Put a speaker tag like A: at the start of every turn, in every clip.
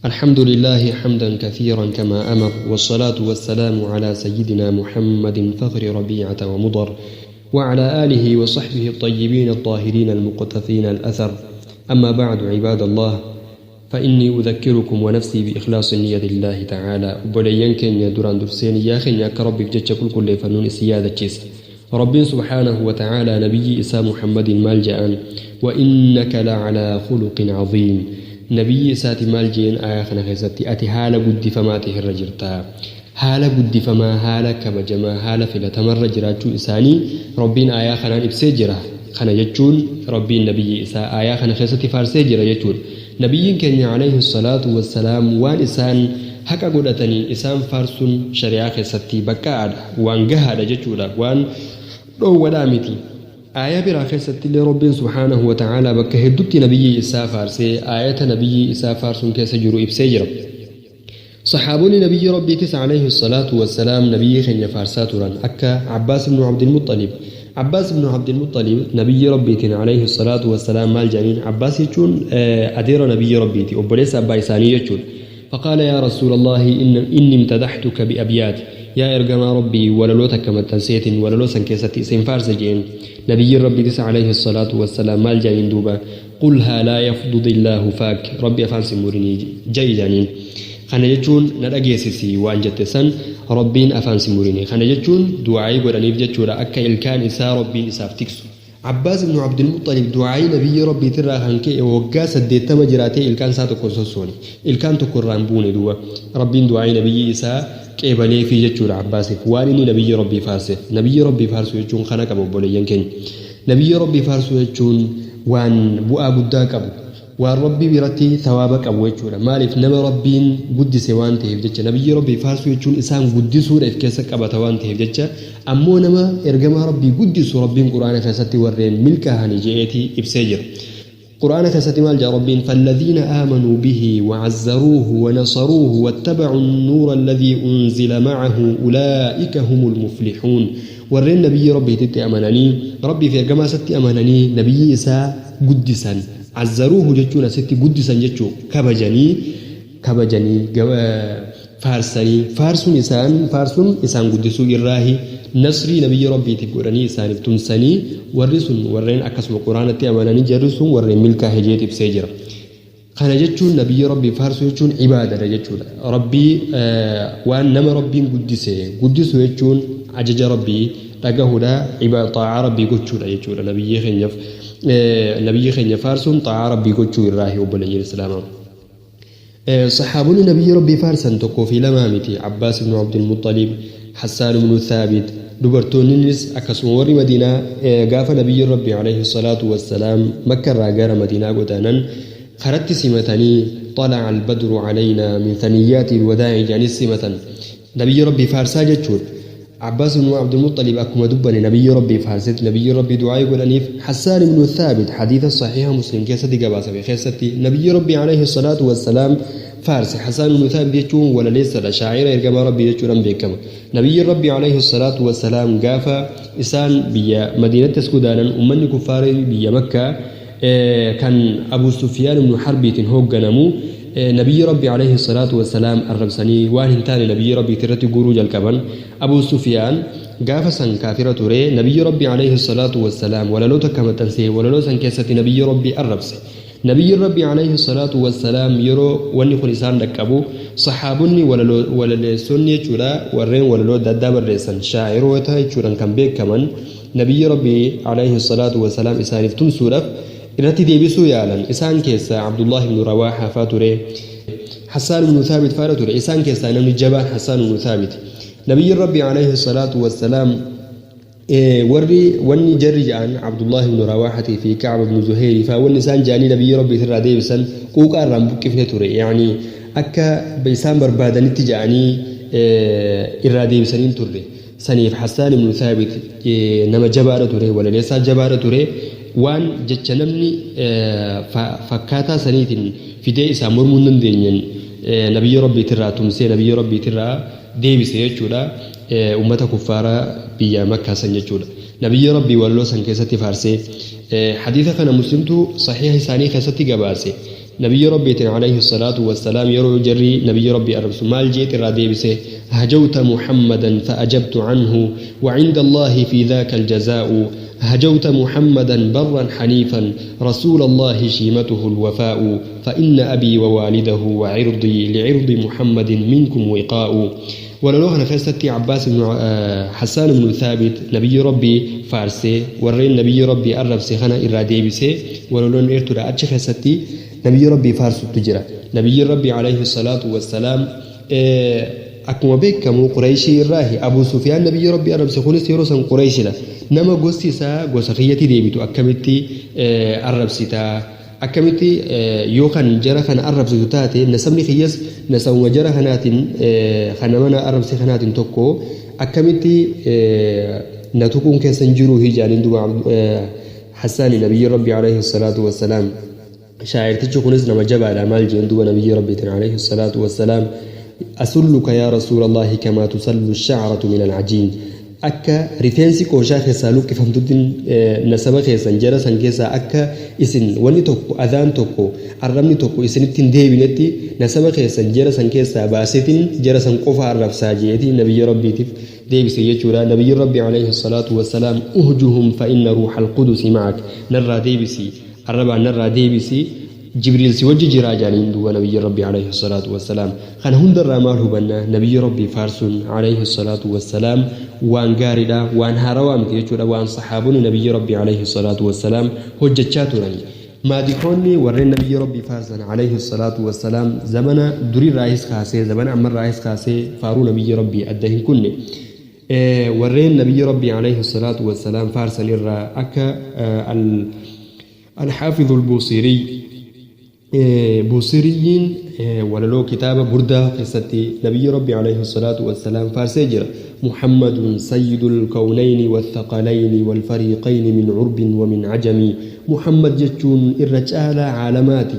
A: الحمد لله حمدا كثيرا كما أمر، والصلاة والسلام على سيدنا محمد فخر ربيعة ومضر، وعلى آله وصحبه الطيبين الطاهرين المقتفين الأثر. أما بعد، عباد الله، فإني أذكركم ونفسي بإخلاص النية لله تعالى. Obboleeyyan keenya, duraan dursee niyyaa keenya akka Rabbiif jecha qulqulleeffannuun isin yaadachiisa. Rabbiin سبحانه وتعالى nabiyyi isaa Muhammadin maal je'an? وإنك لعلى خلق عظيم. Nabiyyi isaati maal jeen aayaa kana keessatti? Ati haala guddifamaa ta'e irra jirta. Haala guddifamaa, haala kabajamaa, haala filatamarra jiraachuu isaanii Rabbiin aayaa kanaan ibsee jira. Kana jechuun Rabbiin nabiyyi isaa aayaa kana keessatti faarsee jira jechuudha. Nabiyyiin keenya عليه الصلاة والسلام waan isaan haqa godhatanii isaan faarsuun shari'aa keessatti baqqaa'aadha, waan gahaadha jechuudha, waan dhoowwadhaa miti. Aayaa biraa keessatti illee Rabbiin سبحانه وتعالى bakka hedduutti nabiyyi isaa faarsee aayata nabiyyi isaa faarsuun keessa jiru ibsee jira. Saxaabonni nabiyyi Rabbiitis عليه الصلاة والسلام nabiyyi keenya faarsaa turan, akka Abbaas ibnu Abdilmuxalib. Abbaas ibnu Abdilmuxalib nabiyyi Rabbiitiin عليه الصلاة والسلام maal jedhaniin? Abbaas jechuun adeera nabiyyi Rabbiiti, obboleessa abbaa isaanii jechuudha. فقال: يا رسول الله، إني امتدحتك بأبيات. Yaa ergamaa Rabbii, walaloo takka maxxanseetiin walaloo san keessatti isin faarsa jeen. Nabiyyiin Rabbiitis عليه الصلاة والسلام maal jedhaniin duuba? قلها لا يفضض الله فاك. Rabbi afaan si murinii ja'i jedhaniin. Kana jechuun na dhageessisi waan jette san, Rabbiin afaan si murinii. Kana jechuun du'aayii godhaniif jechuudha, akka ilkaan isaa Rabbiin isaaf tiksu. Abbaas ibnu Abdulmuxalib du'aayii nabiyyi Rabbiitirraa kan ka'e waggaa 80 jiraatee ilkaan isaa tokko sossoone, ilkaan tokko irraa hin buune. Duuba Rabbiin du'aayii nabiyyi isaa qeebaleefii jechuudha Abbaasiif, waan inni nabiyyi Rabbii faarseef. Nabiyyi Rabbii faarsu jechuun kana qaba, obboleeyyan keenya. Nabiyyi Rabbii faarsu jechuun waan bu'aa guddaa qabu, waan Rabbii biratti thawaaba qabu jechuudha. Maaliif? Nama Rabbiin guddise waan ta'eef jecha. Nabiyyi Rabbii faarsuu jechuun isaan guddisuudha if keessa qabata waan ta'eef jecha. Ammoo nama ergamaa Rabbii guddisu Rabbiin Quraana keessatti warreen milkaa'anii je'eetii ibsee jira. Quraana keessatti maal jedha Rabbiin? فالذين آمنوا به وعزروه ونصروه واتبعوا النور الذي أنزل معه أولئك هم المفلحون. Warreen nabiyyi Rabbiititti amananii, Rabbii fi ergamaa isatti amananii, nabiyyi isaa guddisan. عزروه jechuun asitti guddisan jechuu, kabajanii, kabajanii faarsanii. Faarsuun isaan faarsuun isaan guddisuu irraahi. Nasrii nabiyyi Rabbiitiif godhanii isaaniif tumsanii, warri sun warreen akkasuma Quraanatti amananii, jarri sun warreen milkaa'e jeet ibsee jira. Kana jechuun nabiyyi Rabbii faarsuu jechuun ibaadadha jechuudha. Rabbii waan nama Rabbiin guddise guddisu jechuun ajaja Rabbii dhagahuudha, xaa'aa Rabbii gochuudha jechuudha. Nabiyyi keenyaaf, nabiyyi keenya faarsuun xaa'aa Rabbii gochuu irraahi, obboleeyyan Islaamaa. Saxaabonni nabiyyi Rabbii faarsan tokkoo fi lamaa miti. Abbaas ibnu Abdulmuxalib, Hassaan ibnu Thaabit, dubartoonnis akkasuma. Warri Madiinaa gaafa nabiyyi Rabbii عليه الصلاة والسلام Makka irraa gara Madiinaa godaanan karatti simatanii طلع البدر علينا من ثنيات الوداع jedhanii simatan, nabiyyi Rabbii faarsaa jechuudha. Abbaas ibnu Abdulmuxalib akkuma dubbane nabiyyi Rabbii faarsetti nabiyyi Rabbii du'aa godhaniif. Hassaan ibnu Thaabit hadiisa saxiiha Muslim keessatti gabaasame keessatti nabiyyi Rabbii عليه الصلاة والسلام faarse. Hassaan ibnu Thaabit jechuun walaleessadha, shaacira ergamaa Rabbii jechuudhaan beekama. Nabiyyi Rabbii عليه الصلاة والسلام gaafa isaan biyya Madiinatti as godaanan, ummanni kuffaarii biyya Makkaa kan Abu Sufyaan ibnu Harbiitiin hoogganamu nabiyyi Rabbii عليه الصلاة والسلام arrabsanii waan hin taane nabiyyi Rabbiitti irratti guuruu jalqaban. Abu Sufyaan gaafa san kaafira ture. Nabiyyi Rabbii عليه الصلاة والسلام walaloo takka maxxansee walaloo san keessatti nabiyyi Rabbii arrabse. Nabiyyi Rabbii عليه الصلاة والسلام yeroo wanni kun isaan dhaqqabu, saxaabonni walaleessonni jechuudha, warreen walaloo adda addaa barreessan, shaa'iroota jechuudhaan kan beekaman, nabiyyi Rabbii عليه الصلاة والسلام isaaniif tumsuudhaaf irratti deebisuu yaalan. Isaan keessaa Abdullah ibnu Rawaahaa faa ture, Hassaan ibnu Thaabit faadha ture. Isaan keessaa namni jabaan Hassaan ibnu Thaabit. Nabiyyi Rabbii عليه الصلاة والسلام warri wanni jarri ja'an, Abdullah ibnu Rawaahatii fi Kacb ibnu Zuhayrii faa, wanni isaan ja'anii nabiyyi Rabbii irraa deebisan quuqaa irraan buqqifne ture, yaani akka isaan barbaadanitti ja'anii irraa deebisanii turre. Saniif Hassaan ibnu Thaabit nama jabaadha ture, walaleessaa jabaadha ture. Waan jecha namni fakkaataa saniitiin fidee isaa mormuu hin dandeenyeen nabiyyi Rabbiitirraa tumsee nabiyyi Rabbiitirraa deebise jechuudha, ummata kuffaaraa biyya Makkaa san jechuudha. Nabiyyi Rabbii walloo san keessatti faarsee. Hadiisa kana Muslimtu saxiiha isaanii keessatti gabaase. Nabiyyi Rabbiitiin alayhi salaatu wassalaam yeroo jarri nabiyyi Rabbii arrabsu maal jeet irraa deebise? Hajawta Muhammadan fa'ajabtu anhu wa cinda Allaahi fi dhaaka aljazaa'u Hajawta Muhammadan barran haniifan rasuula Allaahi shiimatuhu alwafaa'u fa inna abii wa waalidahu wa cirdii licirdi Muhammadin minkum wiqaa'u Walaloo kana keessatti Abbaas ibnu Hassaan ibnu Thaabit nabiyyi Rabbii faarsee warreen nabiyyi Rabbii arrabse kana irraa deebisee walaloon dheertuudha achi keessatti nabiyyi Rabbii faarsuttu jira. Nabiyyiin Rabbii alayhi salaatu wassalaam akkuma beekamu Qurayshii irraahi Abuu Sufiyaan nabiyyi Rabbii arrabse kunis yeroo san Qurayshidha. Nama gosti isaa gosa kiyyatti deebitu akkamitti arrabsita? Akkamitti yoo kan jara kana arrabsitu taate nasabni kiyyas nasabuma jara kanaatiin kan nama na arrabse kanaatiin tokko akkamitti na tuquun keessa hin jiruu hijaaniin duba Hassaani nabiyyi Rabbi alayhi salaatu wassalaam shaa'irtichi kunis nama jabaadha maal jeen duba nabiyyi Rabbiitiin alayhi salaatu wassalaam asulluka yaa rasuulallaahi kamaa tusallu sha'ratu min alcajiin Akka rifeensi qooshaa keessaa luqqifamtuttin nasaba keessan jara san keessaa akka isin wanni tokko, adhaan tokko, arrabni tokko isinitti hin deebinetti nasaba keessan jara san keessaa baaseetin jara san qofa arrabsaa je'eeti nabiyya Rabbiitif deebise jechuudha. Nabiyyiin Rabbii alayhi salaatu wassalaam uhjuhum fa inna ruuhal qudusi ma'ak narraa deebisi arrabaan narraa deebisi Jibriil si wajji jiraa jedhaniin duuba nabiyyiin Rabbii alayhi salaatu wassalaam. Kana hundarraa maal hubanna? Nabiyyi Rabbii faarsuun alayhi salaatu wassalaam waan gaariidha, waan haarawaa miti jechuudha, waan sahaabonni nabiyyi Rabbii alayhi salaatu wassalaam hojjachaa turani. Maadihoonni warreen nabiyyi Rabbii faarsan alayhi salaatu wassalaam zamana durirraahis kaasee zamana ammarraahis kaasee faaruu nabiyyi Rabbii adda hin kunne. Warreen nabiyyi Rabbii alayhi salaatu wassalaam faarsan irraa akka al Al-Haafiz Al-Buusiiriy Buusiriyyiin walaloo kitaaba Burdaa keessatti Nabiyyi Rabbi alayhi salaatu wassalaam faarsee jira. Muhammadun sayyidul kawnayni wathaqalayni walfariiqayni min urbin wa min ajami. Muhammad jechuun irra caalaa caalamaati.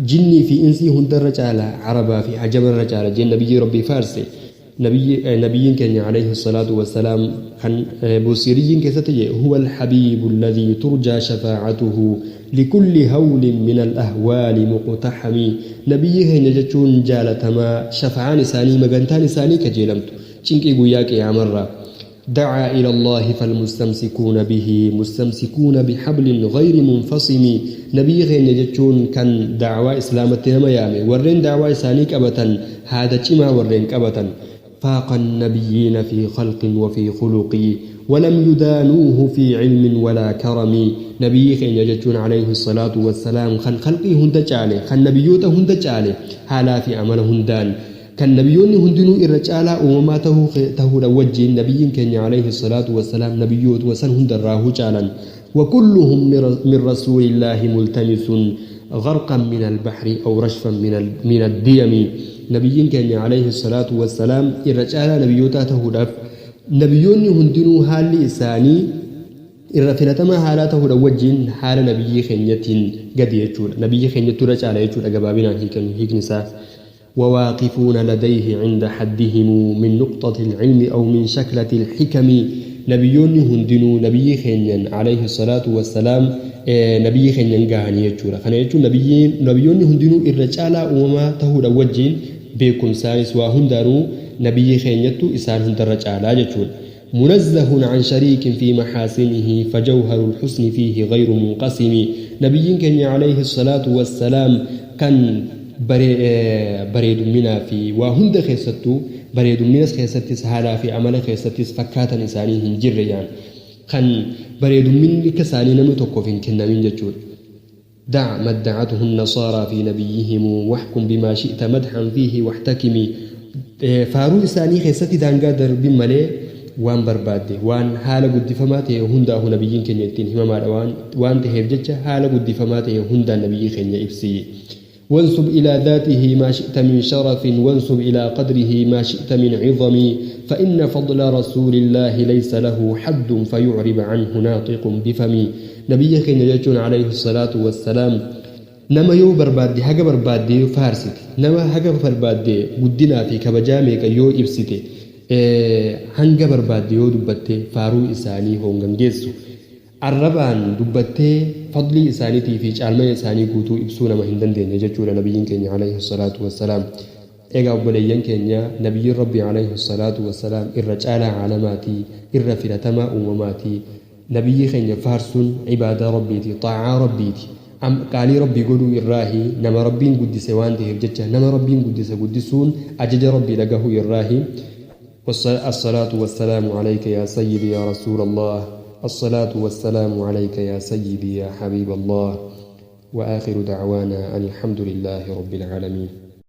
A: Jinnii fi insii hundarra caala, Arabaa fi ajamarra caala jeen Nabiyyi Rabbii faarse. Nabiyyiin keenya alayhi salaatu wassalaam kan Buusiriyyiin keessatti jedhe huwa alhabiibu alladhii turjaa shafaa'atuhu likulli hawlin min al-ahwaali muqtaxami Nabiyyi keenya jechuun jaalatamaa shafa'aan isaanii magantaan isaanii kajeelamtu cinqii guyyaa qiyaamarraa Da'aa ila Allaahi falmustamsikuuna bihi mustamsikuuna bihablin ghayri munfasimi Nabiyyi keenya jechuun kan da'waa Islaamatti nama yaame warreen da'waa isaanii qabatan haada cimaa warreen qabatan Faaqa annabiyyiina fii khalqin wa fii khuluqi walam yudaanuuhu fii ilmin walaa karami Nabiyyi keenya jechuun alayhi salaatu wassalaam kan khalqii hunda caale kan nabiyyoota hunda caale haalaa fi amala hundaan Kan nabiyyoonni hundinuu irra caalaa uumamaa tahuu tahuudha wajjiin nabiyyiin keenya alayhi salaatu wassalaam nabiyyootuma san hundarraahuu caalan. Wa kulluhum min rasuulillaahi multamisun gharqan min albahri aw rashfan min addiyami Nabiyyiin keenya alayhi salaatu wassalaam irra caalaa nabiyyootaa tahuudhaaf nabiyyoonni hundinuu haalli isaanii Irra filatamaa haalaa tahuudha wajjiin haala nabiyyii keenyatiin gadi jechuudha. Nabiyyii keenyattu irra caala jechuudha gabaabinaan hiikni isaa. Wawaaqifuuna ladayhi cinda haddihimu min nuqxati alcilmi aw min shaklati alxikami Nabiyyoonni hundinuu nabiyyii keenyan alayhi salaatu wassalaam nabiyyii keenyan gahanii jechuudha. Kana jechuun nabiyyoonni hundinuu irra caalaa uumamaa tahuudha wajjiin beekumsaanis waa hundaanuu nabiyyii keenyattu isaan hundarra caalaa jechuudha. Munazzahun an shariikin fii mahaasinihi fajawharul husni fiihi ghayru munqasimi Nabiyyiin keenya alayhi salaatu wassalaam kan bareedumminaa fi waa hunda keessattuu bareedumminas keessattis haalaa fi amala keessattis fakkaatan isaanii hin jirre jedhan. Kan bareedumminni akka isaanii namni tokkoof hin kennamin jechuudha. Dac ma ddacathu nnasaaraa fii nabiyyihimu waxkum bimaa shi'ta madxan fiihi waxtakimi Faaruu isaanii keessatti daangaa darbin malee waan barbaadde waan haala guddifamaa ta'e hundaahu nabiyyiin keenya ittiin himamaadha waan ta'eef jecha haala guddifamaa ta'e hundaan nabiyyii keenya ibsi. Wansub ilaa dhaatihi maa shi'ta min sharafin wansub ilaa qadrihi maa shi'ta min cidami fa inna fadla rasuulillaahi laysa lahu haddun fayucriba canhu naaxiqun bifami Nabiyyi keenya jechuun alayhi salaatu wassalaam nama yoo barbaadde haga barbaadde yoo faarsite, nama haga barbaadde guddinaa fi kabajaa meeqa yoo ibsite, hanga barbaadde yoo dubbatte faaruu isaanii hongan geessu. Arrabaan dubbattee fadlii isaaniitii fi caalmaya isaanii guutuu ibsuu nama hin dandeenye jechuudha nabiyyiin keenya alayhi salaatu wassalaam. Egaa obboleeyyan keenya, nabiyyiin Rabbii alayhi salaatu wassalaam irra caalaa aalamaati, irra filatamaa uumamaati. Nabiyyii keenya faarsuun ibaadaa Rabbiiti, xaa'aa Rabbiiti. Am qaalii Rabbii godhuu irraahi, nama Rabbiin guddise waan taheef jecha nama Rabbiin guddise guddisuun ajaja Rabbii dhagahuu irraahi. As-salaatu was-salaamu alayka yaa sayyidi yaa rasuulallaah As-salaatu was-salaamu alayka yaa sayyidi yaa habiiballaah Wa aakhiru da'waanaa anil hamdulillaahi rabbil aalamiin.